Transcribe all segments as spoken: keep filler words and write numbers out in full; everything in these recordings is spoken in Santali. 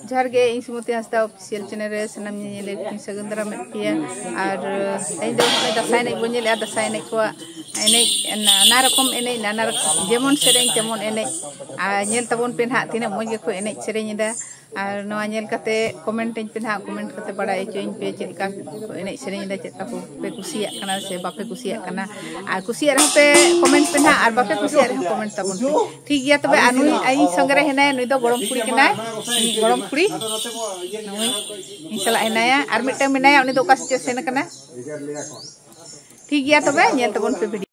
ᱡᱚᱦᱟᱨ ᱜᱮ, ᱤᱧ ᱥᱩᱢᱚᱛᱤ ᱦᱟᱸᱥᱫᱟ official channel ᱨᱮ ᱥᱟᱱᱟᱢ ᱧᱮᱧᱮᱞᱤᱭᱟᱹ ᱠᱚᱧ ᱥᱟᱹᱜᱩᱱ ᱫᱟᱨᱟᱢᱮᱫ ᱯᱮᱭᱟ᱾ ᱟᱨ ᱛᱮᱦᱮᱧ ᱫᱚ ᱱᱚᱜᱼᱚᱭ ᱫᱟᱸᱥᱟᱭ ᱮᱱᱮᱡ ᱵᱚᱱ ᱧᱮᱞᱮᱜᱼᱟ, ᱫᱟᱸᱥᱟᱭ ᱮᱱᱮᱡ ᱠᱚᱣᱟᱜ ᱮᱱᱮᱡ, ᱱᱟᱱᱟ ᱨᱚᱠᱚᱢ ᱮᱱᱮᱡ, ᱱᱟᱱᱟ ᱨᱚᱠᱚᱢ, ᱡᱮᱢᱚᱱ ᱥᱮᱨᱮᱧ ᱛᱮᱢᱚᱱ ᱮᱱᱮᱡ᱾ ᱟᱨ ᱧᱮᱞ ᱛᱟᱵᱚᱱ ᱯᱮ ᱱᱟᱦᱟᱜ ᱛᱤᱱᱟᱹᱜ ᱢᱚᱡᱽ ᱜᱮᱠᱚ ᱮᱱᱮᱡ ᱥᱮᱨᱮᱧ ᱮᱫᱟ᱾ ᱟᱨ ᱱᱚᱣᱟ ᱧᱮᱞ ᱠᱟᱛᱮ comment ᱟᱹᱧ ᱯᱮ ᱱᱟᱦᱟᱜ, comment ᱠᱟᱛᱮ ᱵᱟᱲᱟᱭ ᱦᱚᱪᱚᱧ ᱯᱮ ᱪᱮᱫ ᱞᱮᱠᱟ ᱠᱚ ᱮᱱᱮᱡ ᱥᱮᱨᱮᱧ ᱮᱫᱟ, ᱪᱮᱫ ᱞᱮᱠᱟ ᱯᱮ ᱠᱩᱥᱤᱭᱟᱜ ᱠᱟᱱᱟ ᱥᱮ ᱵᱟᱯᱮ ᱠᱩᱥᱤᱭᱟᱜ ᱠᱟᱱᱟ᱾ ᱟᱨ ᱠᱩᱥᱤᱭᱟᱜ ᱨᱮᱦᱚᱸ ᱯᱮ comment ᱯᱮ ᱱᱟᱦᱟᱜ, ᱟᱨ ᱵᱟᱯᱮ ᱠᱩᱥᱤᱭᱟᱜ ᱨᱮᱦᱚᱸ comment ᱛᱟᱵᱚᱱ ᱯᱮ᱾ ᱴᱷᱤᱠ ᱜᱮᱭᱟ, ᱛᱚᱵᱮ ᱟᱨ ᱱᱩᱭ ᱤᱧ ᱥᱚᱸᱜᱮ ᱨᱮ ᱦᱮᱱᱟᱭᱟ, ᱱᱩᱭ ᱫᱚ ᱜᱚᱲᱚᱢ ᱠᱩᱲᱤ ᱠᱟᱱᱟᱭ, ᱜᱚᱲᱚᱢ ᱠᱩᱲᱤ ᱱᱩᱭ ᱤᱧ ᱥᱟᱞᱟᱜ ᱦᱮᱱᱟᱭᱟ᱾ ᱟᱨ ᱢᱤᱫᱴᱟᱝ ᱢᱮᱱᱟᱭᱟ, ᱩᱱᱤ ᱫᱚ ᱚᱠᱟ ᱥᱮᱫ ᱪᱚ ᱥᱮᱱ ᱟᱠᱟᱱᱟ᱾ ᱴᱷᱤᱠ ᱜᱮᱭᱟ, ᱛᱚᱵᱮ ᱧᱮᱞ ᱛᱟᱵᱚᱱ ᱯᱮ video᱾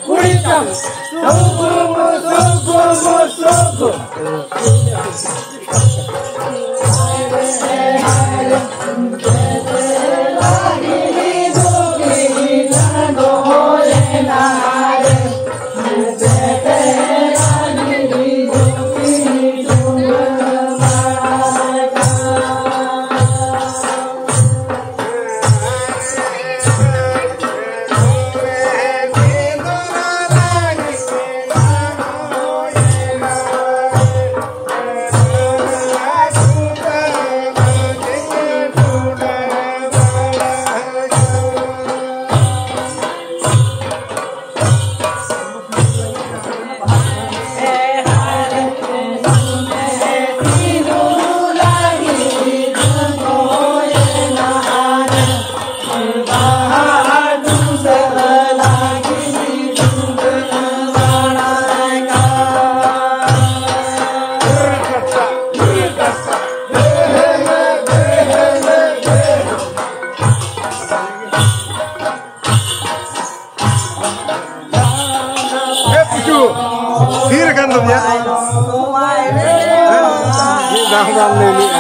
ᱠᱩᱲᱤ ᱪᱟᱥ᱾ ᱮ ᱯᱩᱪᱩ, ᱛᱷᱤᱨ ᱟᱠᱟᱱ ᱫᱚ ᱭᱟ᱾ ᱢᱤᱫ ᱫᱷᱟᱣ ᱦᱚᱸ ᱵᱟᱢ ᱞᱟᱹᱭ ᱞᱮᱜᱼᱟ᱾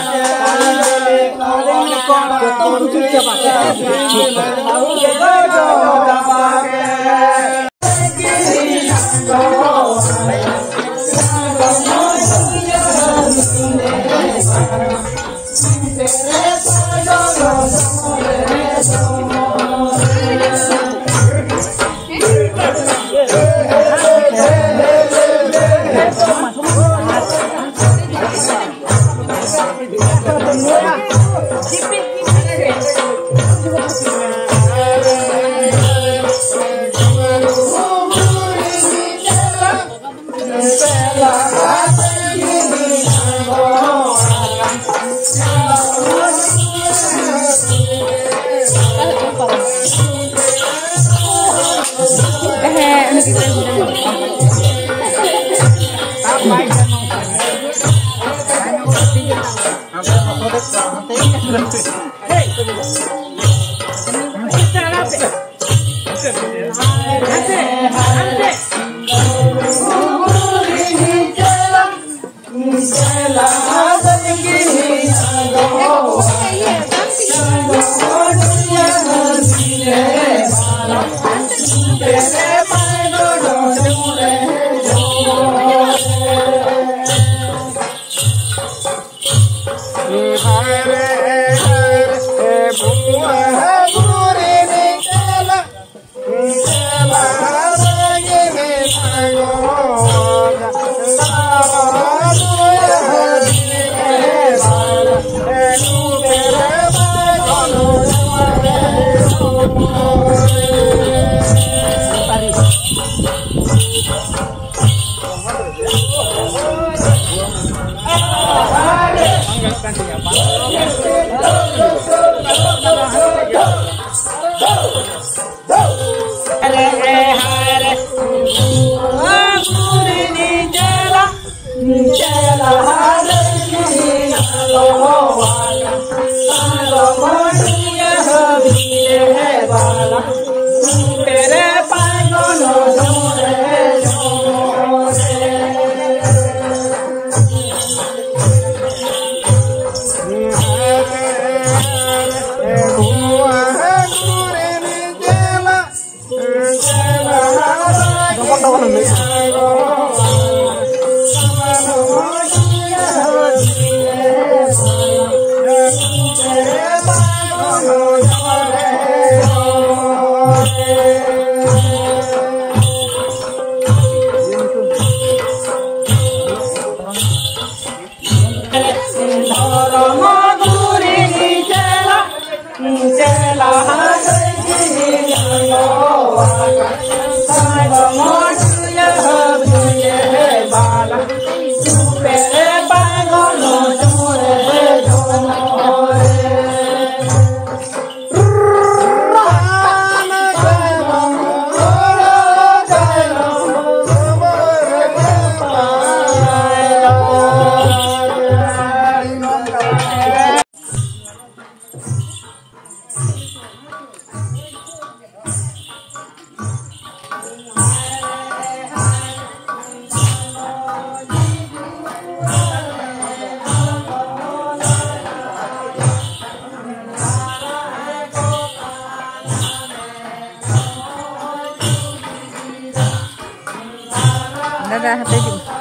ᱫᱟᱫᱟ, ᱦᱟᱯᱮ ᱦᱤᱡᱩᱜ ᱢᱮ᱾